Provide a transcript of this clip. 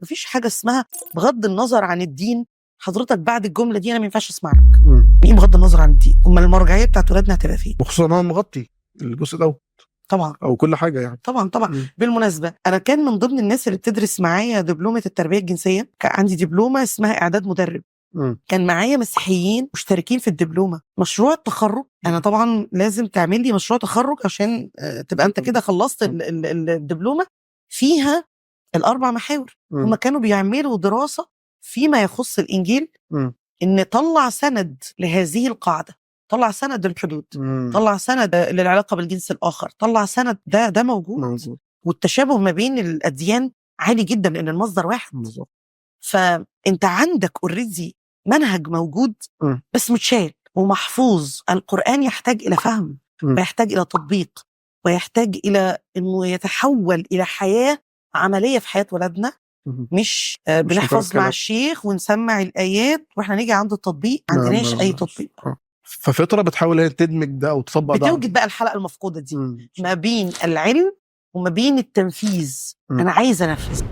مفيش حاجة اسمها بغض النظر عن الدين. حضرتك بعد الجملة دي انا ما ينفعش اسمع لك. ايه بغض النظر عن الدين؟ امال المرجعية بتاعت ولادنا هتبقى فين؟ وخصوصا ان هو مغطي الجزء ده طبعا او كل حاجة يعني. طبعا طبعا. بالمناسبة انا كان من ضمن الناس اللي بتدرس معايا دبلومه التربية الجنسية، كان عندي دبلومه اسمها اعداد مدرب. كان معايا مسيحيين مشتركين في الدبلومه. مشروع التخرج، انا طبعا لازم تعمل لي مشروع تخرج عشان تبقى انت كده خلصت الدبلومه، فيها الاربع محاور. هم كانوا بيعملوا دراسة فيما يخص الانجيل، ان طلع سند لهذه القاعدة، طلع سند للحدود، طلع سند للعلاقة بالجنس الاخر، طلع سند. ده موجود. موجود. والتشابه ما بين الاديان عالي جدا لان المصدر واحد. فانت عندك already منهج موجود بس متشال ومحفوظ. القرآن يحتاج إلى فهم ويحتاج إلى تطبيق ويحتاج إلى أنه يتحول إلى حياة عملية في حياة ولادنا، مش مش بنحفظ مجرد مع كلام. الشيخ ونسمع الآيات واحنا نيجي عند التطبيق ما عندناش أي تطبيق. ففطره بتحاول هي تدمج ده او تطبق ده. بتوجد بقى الحلقة المفقودة دي ما بين العلم وما بين التنفيذ. أنا عايزة أنفذ.